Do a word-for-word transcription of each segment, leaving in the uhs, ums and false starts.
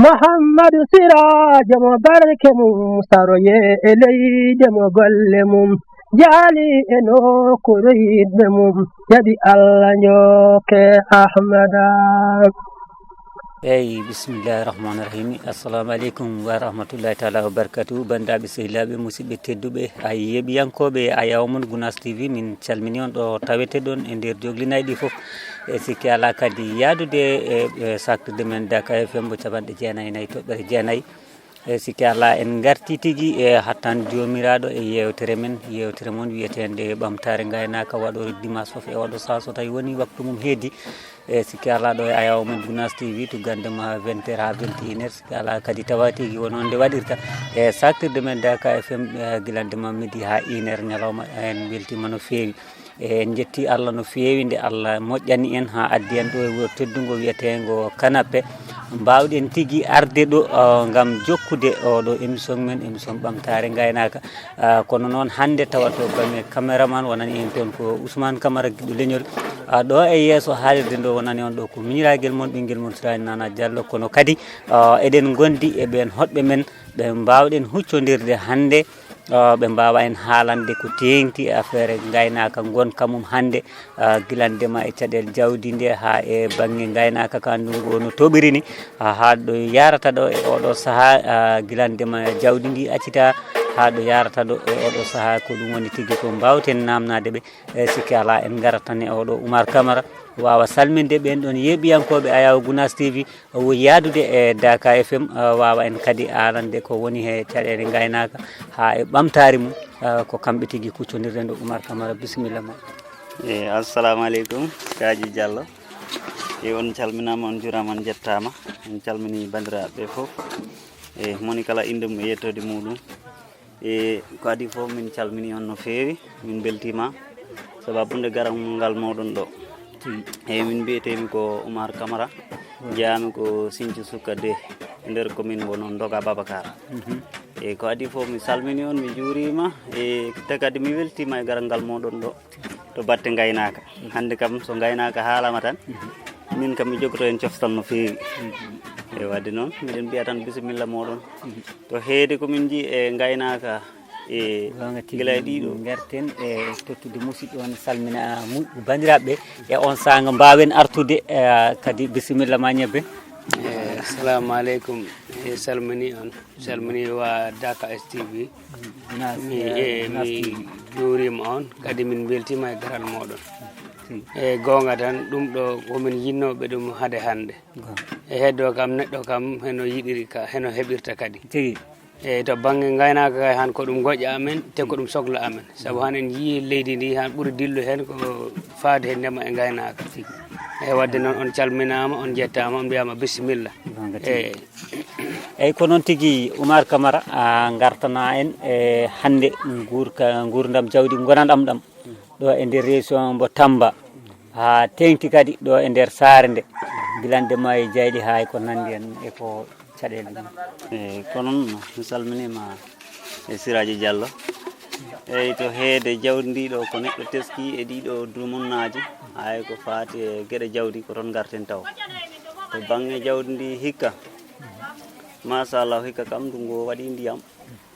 Muhammadu Siraajo mo barke mum saroye e leyde mo golle mum jaali e nokkuure yiɗɓe mum jaɓi Allah njokke Ahmada. Eyyi, bisimillahi rahmani rahimi. Assalamu aleykum wa rahmatullahi taala wa barakatuh. Bandiraɓe, sehilaaɓe, musidɓe tedduɓe, a yeeɓiyankoɓe a yawa mon Gunas T V, min calmini on ɗo taweteɗon e nder joglinayɗi fof. E sikki ala kadi yaadude e e saktirde men Daka F M mo capanɗe jeenayi e nayi toɓɓere jeenayi. E sikki ala en garti tigi e hattan jomiraɗo e yewtere men, yewtere mon wiyetende ɓamtare gaynaka waɗore dimas fof e oɗo saha so tawi woni waktu mum heedi. E sikki ala ɗo e ayawo men Gunas T V to gande ma vingt heures ha vingt et une heures, sikki ala kadi tawa tigi won honde waɗirta e saktirde men Daka F M, e gilande ma midi ha une heure ñalawma. En weltima no feewi. E en jetti Allah no feewi nde Allah moƴƴani en ha addi en ɗo e wuro teddungo wiyetengo Kanappe, mbawɗen tigi arde ɗo, ah, ngam jokkude oɗo émission men, émission ɓamtare gaynaka. Ah, kono noon hannde tawa to bangge caméraman wonani en toon ko Ousmane Camara giɗo leñol. Ah, ɗo e yeeso haalirde ndo wonani on ɗo ko miñiragel mon ɓinguel mon Sirani Nana Diallo, kono kadi, ah, eɗen gondi e ɓen hoɗɓe men ɓe mbawɗen huccodirde hannde, ah, ɓe mbawa en haalande ko teeŋti e affaire gaynaka gonka mum hannde, ah, gilande ma e caɗele jawdi nde ha e bangge gaynaka ka ndungu o no toɓiri ni, ah, ha ɗo yarata ɗo e oɗo saha, ah, gilande ma jawdi ndi accita ha ɗo yarata ɗo e oɗo saha, ko ɗum woni tigi ko mbawten namnade ɓe. E sikki ala en garat tan e oɗo Oumar Camara wawa salminde ɓen ɗon yeeɓiyankoɓe Ayaw Gunas T V. O woni yaadude e Daka F M, eh, wawa en kadi aalande ko woni he caɗele gaynaka ha e ɓamtari mum, eh, ko kamɓe tigi kuccodirɗen ɗo. Oumar Camara, bisimilla ma. E assalamu aleykum, Kaji Diallo. E on calminama, on jurama, on jettama. En calmini bandiraɓe fof. E moni kala inde mum e yettode muɗum. E ko adi fof min calmini on no feewi, min beltima sababu nde garal ngal moɗon ɗo. Eyyi, min mbiyetemi ko Oumar Camara, jeeyami ko Sinthiou Sukka deux e nder commune mo noon Doga Babacar. Eyyi, ko adi fof mi salmini on, mi juurima, e te kadi mi weltima e garal ngal moɗon ɗo to batte gaynaka. Hande kam so gaynaka haalama tan, min kam mi jogoto hen coftal no feewi. E wadde noon miɗen mbiya tan bisimilla moɗon. To heede ko min jii e gaynaka e gila e ɗiɗo. Garten e tottude musidɗo on, salmina mu- bandiraɓe e on saanga mbawen artude, eh, kadi bisimilla ma ñebbe. Eh, assalamu aleykum. E salmini on, salmini wa Daka S T V. Mi, eh, mi juurima on kadi min beltima e garal moɗon. E goonga tan ɗum ɗo womin yinnoɓe ɗum hade hande. E heddo kam neɗɗo kam heno yiɗiri ka, heno heɓirta kadi. Tigi. Eyyi, to bangge gaynaka kay han ko ɗum goƴƴa amen te ko ɗum sokla amen, saabu han en jii leydi ndi han ɓuri dillu hen ko faade he ndema e gaynaka. Eyyi, wadde noon on calminama, on jettama, on mbiyama bisimilla. Eyyi. Eyyi, ko noon tigi Oumar Camara, a gartana en e hande gurka gurdam jawdi gonanɗam ɗam ɗo e nder région mbo Tamba, ha tengti kadi ɗo e nder saare nde, gilande ma e jayɗi ha e ko nandi en e ko caɗele ɗum. Eyyi, ko noon mi salminima e Siraji Diallo. Eyyi, to heede jawdi ndi ɗo ko neɗɗo teski e ɗiɗo dumunnaji, hay ko faati e geɗe jawdi ko toon garten taw. To bangge jawdi ndi hikka, machallah, hikka kam ndungu o waɗi ndiyam,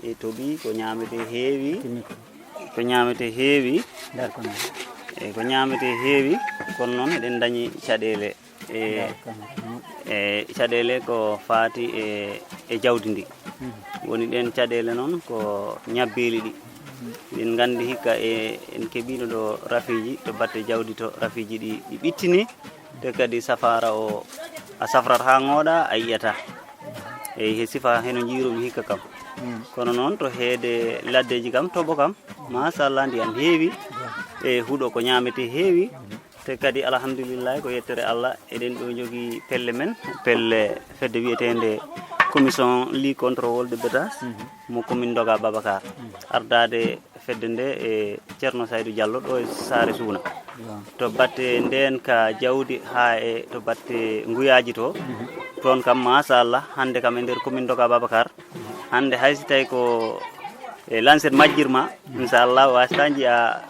e toɓi ko ñamete heewi, ko ñamete heewi. E ko ñamete heewi, kono noon eɗen dañi caɗele. E, e caɗele ko faati e, e jawdi ndi. Woni ɗen caɗele noon ko ñabbeeli ɗi. Ɗen nganndi hikka e, en keɓino ɗo rafiji to batte jawdi to rafiji ɗi, ɗi ɓittini. Te kadi safara o a safrat ha ŋooɗa a yiyata. Eyyi, he sifa heno jiirumi hikka kam. Kono noon to heede laddeji kam, toɓo kam, machallah, ndiyam heewi. E huɗo ko ñamete heewi. Te kadi alhamdulillahi ko yettere Allah, eɗen ɗo jogii pelle men, pelle fedde wiyetende commission lit contre wolde betas mo commune Doga Babacar. Ardaade fedde nde e Ceerno Saydu Diallo ɗo e Saare Suuna. To batte ndeen ka jawdi haa e to batte nguyaaji to, toon kam machallah, hannde kam e nder commune Doga Babacar, hannde hay si tawi ko e lancet majjirma, inchallah wasata njiya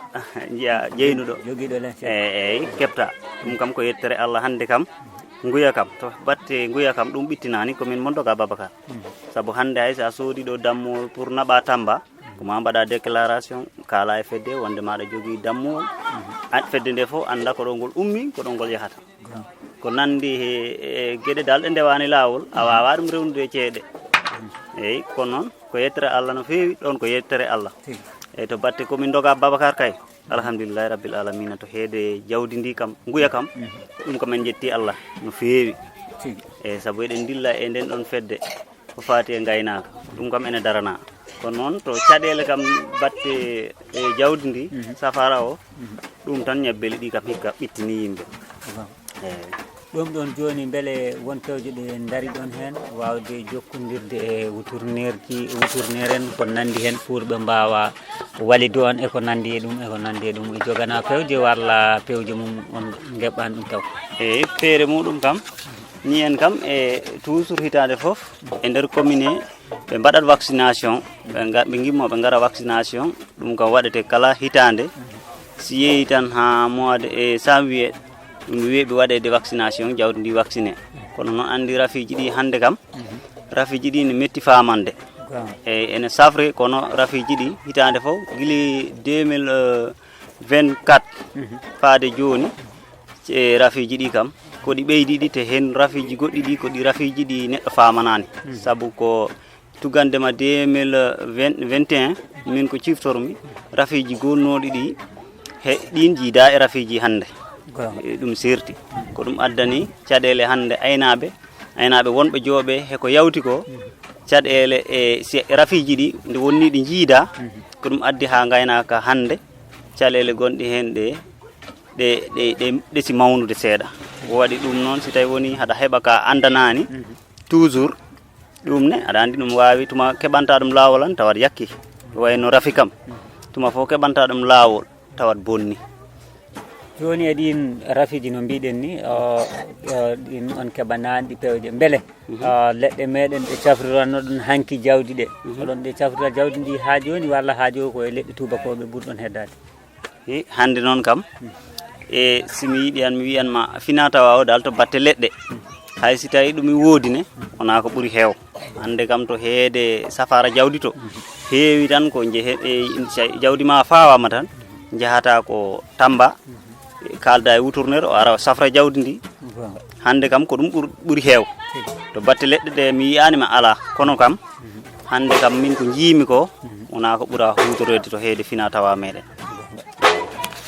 njiya jeynuɗo. Jogiiɗo lancet. Eyyi, eyyi, keɓta. Ɗum kam ko yettere Allah, hannde kam Nguya kam, to batte nguya kam, ɗum ɓittinaani ko min Mondoga Babacar. Sabu hannde hay so a soodi ɗo dammuwol pour naɓa Tamba, ko ma mbaɗa déclaration, kaala e fedde wonde maɗa jogii dammuwol. An fedde nde fof annda ko ɗo ngol ummi, ko ɗo ngol yahata. Ko nanndi he, e geɗe dal ɗe ndewaani laawol, a waawaa ɗum rewnude e ceeɗe. Eeyi, kono noon ko yettere Allah no feewi, ɗoon ko yettere Allah. Eeyi, to batte ko min ndoga Babacar kay, alhamdulillahi rabbil alamina, to heede jawdi ndi kam, nguya kam, ɗum kam en njetti Allah no feewi. Eeyi, sabu eɗen ndilla e nden ɗon fedde ko faati e ngaynaaka, ɗum kam ene darana. Kono noon to caɗeele kam batte e jawdi ndi, safara o, ɗum tan ñabbeli ɗi kam hikka ɓittini yimɓe. Eeyi. Ɗum ɗon jooni, mbele won pewje ɗe ndari ɗon heen, waawde jokkondirde e wuturneerji, wuturneer en, ko nanndi heen, pour ɓe mbaawa walidu on e ko nanndi e ɗum, e ko nanndi e ɗum? E jogana pewje walla pewje mum on ngeɓɓaani ɗum taw? Eeyi, feere muɗum kam, ni en kam e toujours hitaande fof e nder commune he, ɓe mbaɗat vaccination, ɓe nga-, ɓe ngimmo ɓe ngara vaccination, ɗum kam waɗete kala hitaande. Si yeeyi tan haa mois de, e janvier, ɗum weeɓi waɗeede vaccination, jawdi ndi vacciné. Kono noon anndi rafiiji ɗi hannde kam, rafiiji ɗi ne metti faamande. Eeyi, ene safre, kono rafiiji ɗi hitaande fof, gili deux mille vingt-quatre faade jooni, e rafiiji ɗi kam, ko ɗi ɓeydiiɗi, te heen rafiiji goɗɗi ɗi, ko ɗi rafiiji ɗi neɗɗo faamanaani. Sabu ko tuggande ma deux mille vingt, vingt et un, min ko ciftormi, rafiiji gonnooɗi ɗi, he ɗiin jiida e rafiiji hannde. E ɗum serti. Ko ɗum addani caɗeele hannde aynaaɓe, aynaaɓe wonɓe jooɓe he ko yawti ko, caɗeele e si rafiiji ɗi nde wonni ɗi jiida, ko ɗum addi haa ngaynaaka hannde, caɗeele gonɗe heen ɗe, ɗe, ɗe, ɗe, ɗe si mawnude seeɗa. Ko waɗi ɗum noon, si tawi woni haɗa heɓa ka anndanaani, toujours, ɗum ne, aɗa anndi ɗum waawi tuma keɓanta ɗum laawol an, tawat yakki. Wayno rafi kam, tuma fof keɓanta ɗum laawol, tawat bonni. Jooni e ɗiin rafiiji no mbiɗen ni, o, o, ɗin on keɓanaani ɗi pewje. Mbele, o, leɗɗe meɗen ɗe cafriranno ɗum hanki jawdi ɗe, oɗon ɗe cafrira jawdi ndi haa jooni walla haa jooni ko e leɗɗe tuubakooɓe ɓurɗon heddaade? Hi, hannde noon kam, e si mi yiɗi an, mi wiyan ma fina tawa o dal to batte leɗɗe. Hay si tawi ɗum e woodi ne, wonaa ko ɓuri heew. Hannde kam to heede safara jawdi to, heewi tan ko njehe-, e, jawdi ma fawaama tan, njahata ko Tamba, e, kaalda e wuturneer o ara o safra jawdi ndi. Hannde kam ko ɗum ɓur-, ɓuri heew. To batte leɗɗe ɗe mi yiyaani ma alaa, kono kam hannde kam min ko njiimi ko, wonaa ko ɓura huutoreede to heede fina tawa meɗen.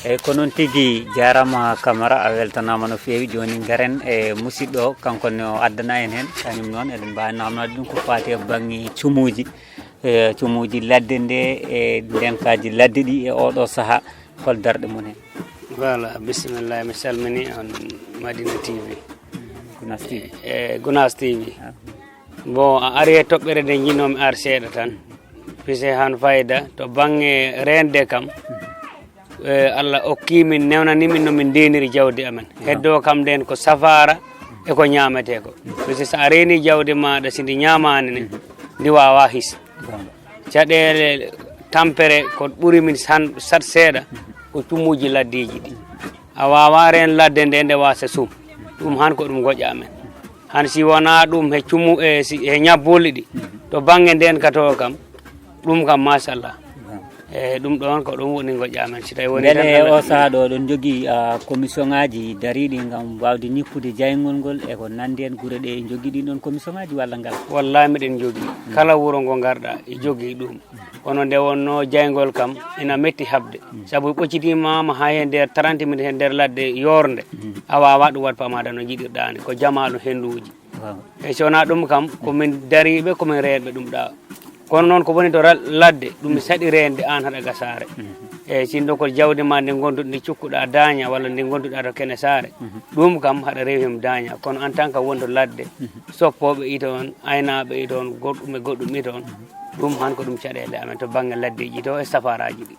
Eeyi, ko noon tigi, jaaraama Kamara, a weltanaama no feewi. Jooni ngaren e musidɗo, kanko ne o addana en heen, kañum noon eɗen mbaawi naamnaade ɗum ko faati e baŋŋe cumuuji, e cumuuji ladde nde, e ndenkaaji ladde ɗi e oɗo sahaa, hol darɗe mon heen? Voilà, bisimilla, mi salmini on Madina T V. Gunas T V. E Gunas T V. Bon, a ari e toɓɓere nde njinnoomi ar seeɗa tan. Pise han fayda to baŋŋe reende kam, e, Allah okki min, newnani min no min ndeeniri jawdi amen. Heddo kam nden ko safaara e ko ñaametee ko. Pise so a reeni jawdi maaɗa, si ndi ñaamaani ne, ndi waawaa his. Caɗeele tampere ko ɓuri min san-, sat seeɗa ko cumuuji laddeeji ɗi. A waawaa reen ladde nde, nde waasa sum. Ɗum han ko ɗum ngoƴa amen. Han si wonaa ɗum he cumu-, e, si, he ñabbuuli ɗi, to baŋŋe ndeen ka to kam, ɗum kam machallah. E, ɗum ɗoon ko ɗum woni ngoƴa amen. Si tawi woni tan Mbele Allah o sahaa ɗo ɗon njogii, a, commission ŋaaji dariiɗi ngam waawde ñippude jayngol ngol e ko nanndi heen gure ɗe, njogii ɗin ɗon commission ŋaaji walla ngal? Wallahi miɗen njogii. Kala wuro ngo ngarɗa, e jogii ɗum. Kono nde wonnoo jayngol kam ina metti haɓde. Sabu ɓoccitiima ma haa he nder trente minutes he nder ladde yoornde, a waawaa ɗum waɗ pamaada no njiɗirɗaa ni. Ko jamaa ɗum hennduuji. Eeyi, so wonaa ɗum kam, ko min dariiɓe, ko min reenɓe ɗum ɗaa. Kono noon ko woni to ra-, ladde, ɗum mi saɗi reende aan haɗa ga saare. Eeyi, sinno ko jawdi ma ndi ngonduɗa ndi cukkuɗaa daaña walla ndi ngonduɗaa to kene saare, ɗum kam haɗa rewi heen daaña. Kono en tant que wonto ladde, soppooɓe ito on, aynaaɓe ito on, goɗɗum e goɗɗum ito on, ɗum han ko ɗum caɗeele amen to baŋŋe laddeeji to e safaaraaji ɗi.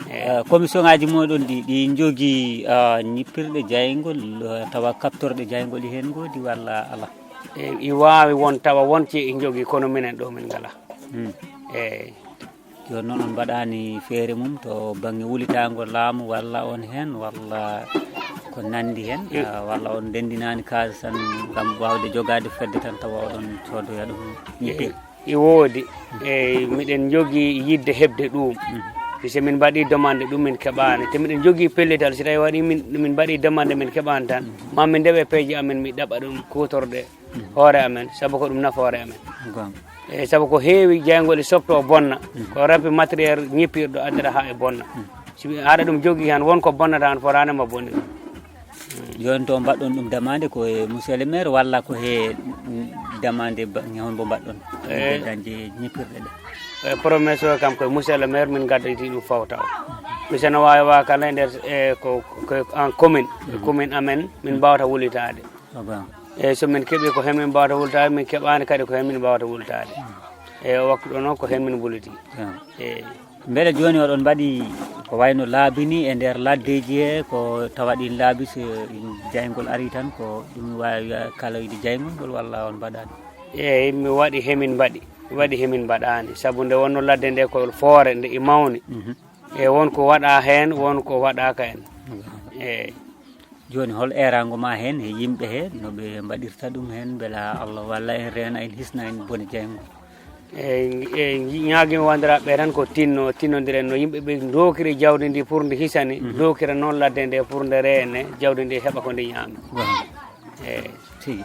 Eeyi. Eh, commission ŋaaji mooɗon ɗi, ɗi njogii, ah, ñippirɗe jayngol, eh, tawa kaptorɗe jayngol e heen ngoodi walla alaa? Eeyi, i waawi won tawa won ce i njogii, kono minen ɗo min ngalaa. Hmm. Eeyi. Jooni noon on mbaɗaani feere mum to baŋŋe wulitaango laamu walla on heen walla Ko nanndi heen, ah, walla on ndenndinaani kaalis tan ngam waawde jogaade fedde tan tawa oɗon coodoya ɗum ñippir? I woodi. Eyi, miɗen njogii yiɗde heɓde ɗum. Mhm. Puisque min mbaɗii demande ɗum min keɓaani. Te miɗen njogii pellital, si tawii waɗii min, min mbaɗii demande min keɓaani tan, mhm, ma min ndewe peeje amen, mi ɗaɓɓa ɗum kuutorɗe, mhm, hoore amen, sabu ko ɗum nafoore amen. Goonga. Eyi, sabu ko heewi jayngol e softo bonna, mhm, ko rafi matériel ñippirɗo addata haa e bonna. Mhm. Si mi haɗa ɗum jogii han, won ko bonnata han, fotaani ma bonni ɗum. Jooni to mbaɗɗon ɗum demande ko e monsieur le maire walla ko he, mm, demande ba-, hon mbo mbaɗɗon? Eh. Dañde ñippirɗe ɗe. E promesse o kam ko e monsieur le maire min gaddoyti ɗum fawta o. Monsieur no waawi wa kala e nder, e ko, ko en commune, e, mhm, commune amen, min, mhm, mbawta wulitaade. Ko goonga. E so min keɓi ko heen min mbawta wultaade, min keɓaani kadi ko heen min mbawta wultaade. Mhm. E o waktu ɗo noon ko heen min wuliti. Goonga. Eyi. Mbele jooni oɗon mbaɗi ko wayno laabi ni e nder laddeeji he, ko tawa ɗin laabi so jayngol ari tan ko ɗum waawi kala yiɗi jayngol ngol walla on mbaɗaani? Eyi, mi waɗi hemin mbaɗi, mi waɗi hemin mbaɗaani, sabu nde wonno ladde nde ko foore, nde i mawni. Mhm. E won ko waɗa heen, won ko waɗaaka heen. Mhm. Eyi. Jooni, hol eeraango ma heen e yimɓe he, no ɓe mbaɗirta ɗum heen, mbela Allah walla en reena, en hisna en bone jayngol? E, e, ñaagimi wanndiraaɓe ɓe tan ko tinno, tinnondiren no yimɓe ɓe ndookiri jawdi ndi pour ndi hisani, mhm, ndookira noon ladde nde pour nde reene, jawdi ndi heɓa ko ndi ñaama. Goonga. Eyi. Tigi.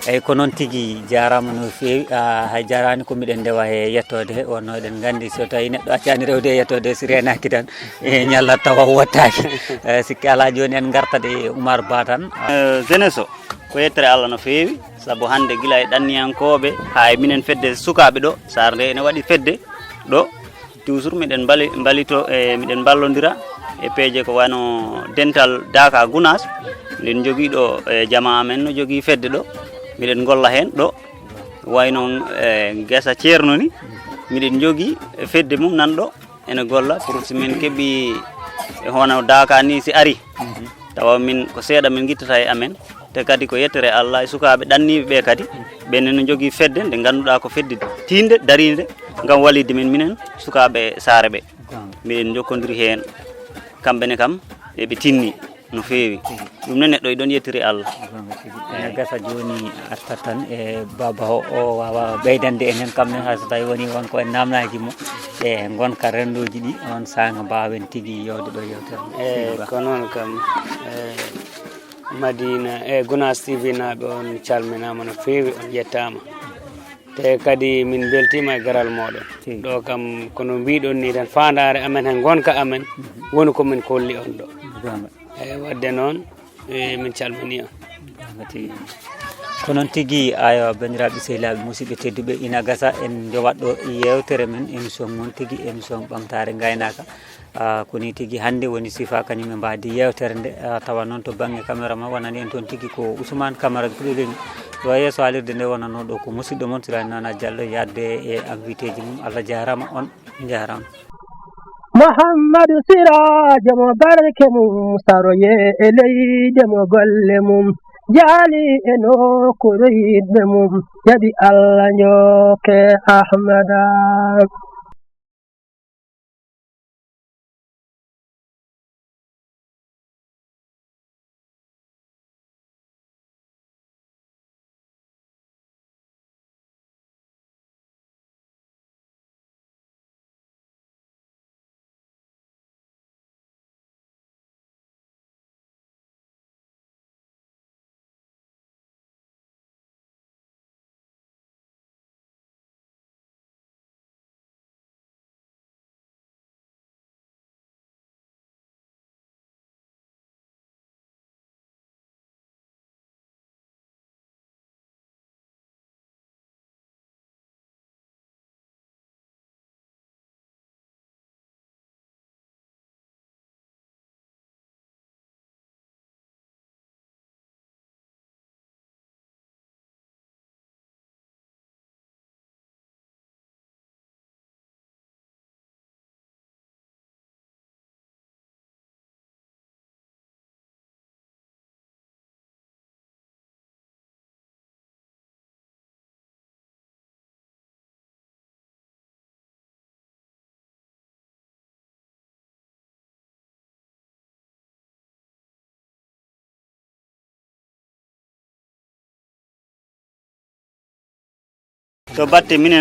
Eyi, ko noon tigi, jaaraama no feewi. A, hay jaaraani ko miɗen ndewa he yettoode he, wonno eɗen nganndi so tawii neɗɗo accaani rewde e yettoode, si reenaaki tan, e, ñallat tawa wottaaki. E, sikke alaa, jooni en ngartat e Oumar Ba tan. E, jeunesse o, ko yettere Allah no feewi, sabu hannde gila e ɗanniyankooɓe, haa e minen fedde sukaaɓe ɗo, Sarde ene waɗi fedde ɗo, toujours miɗen mbali-, mbalito, e miɗen mballondira e peeje ko wano dental Daaka Gunaas. Miɗen njogii ɗo, e, jamaa amen no jogii fedde ɗo, miɗen ngolla heen ɗo, wayno, e, ngesa Ceerno ni, miɗen njogii fedde mum nan ɗo, ene golla pour si min keɓi, e, hono Daaka ni si ari, mhm, tawa min ko seeɗa min ngittata e amen. Te kadi ko yettere Allah e sukaaɓe ɗanniiɓe ɓe kadi, ɓen ne no njogii fedde nde ngannduɗaa ko fedde tiinde, dariinde ngam wallitde min, minen sukaaɓe Saare ɓe. Goonga. Miɗen njokkondiri heen, kamɓe ne kam eɓe tinni no feewi. Tigi. Ɗum ne neɗɗo e ɗon yettiri Allah. Goonga tigi. Eey. Ene gasa jooni artat tan e baaba o, o waawa ɓeydande en heen kam ne, hay so tawii wonii won ko en naamnaaki mo e ngonka renndooji ɗi, oon saanga mbaawen tigi yewde ɗo yewtere nde. Eey, tigi ba. Ko noon kam, eey. Madina, e Gunaas T V naaɓe, on calminaama no feewi, on yettaama. Te kadi min mbeltiima e garal mooɗon. Tigi. Ɗo kam, kono mbiɗon ni tan, faandaare amen he ngonka amen, mhm, woni ko min kolli on ɗo. Goonga. E waɗde noon, e min calminii on. Goonga tigi. Ko noon tigi, ayo, banndiraaɓe, sehilaaɓe, musidɓe tedduɓe, ina gasa en njowat ɗo yeewtere men, émission mon tigi, émission Ɓamtaare Ngaynaaka. Ah, ko nii tigi hannde woni sifa kañum e mbaadi yeewtere nde. Ah, tawa noon to bannge caméra ma wonani en toon tigi ko Ousmane Camara Puleleni. Ɗo e yeeso haalirde nde wonanoo ɗo ko musidɗo mon Sirani Nana Diallo, yaadde e invité ji mum. Allah jaaraama, on njaaraama. Muhammadu Siraajo mo barke mum saroye e leyde mo golle mum jaali e nokkuure yiɗɓe mum jaɓi Allah njooke Ahmada. To batte minen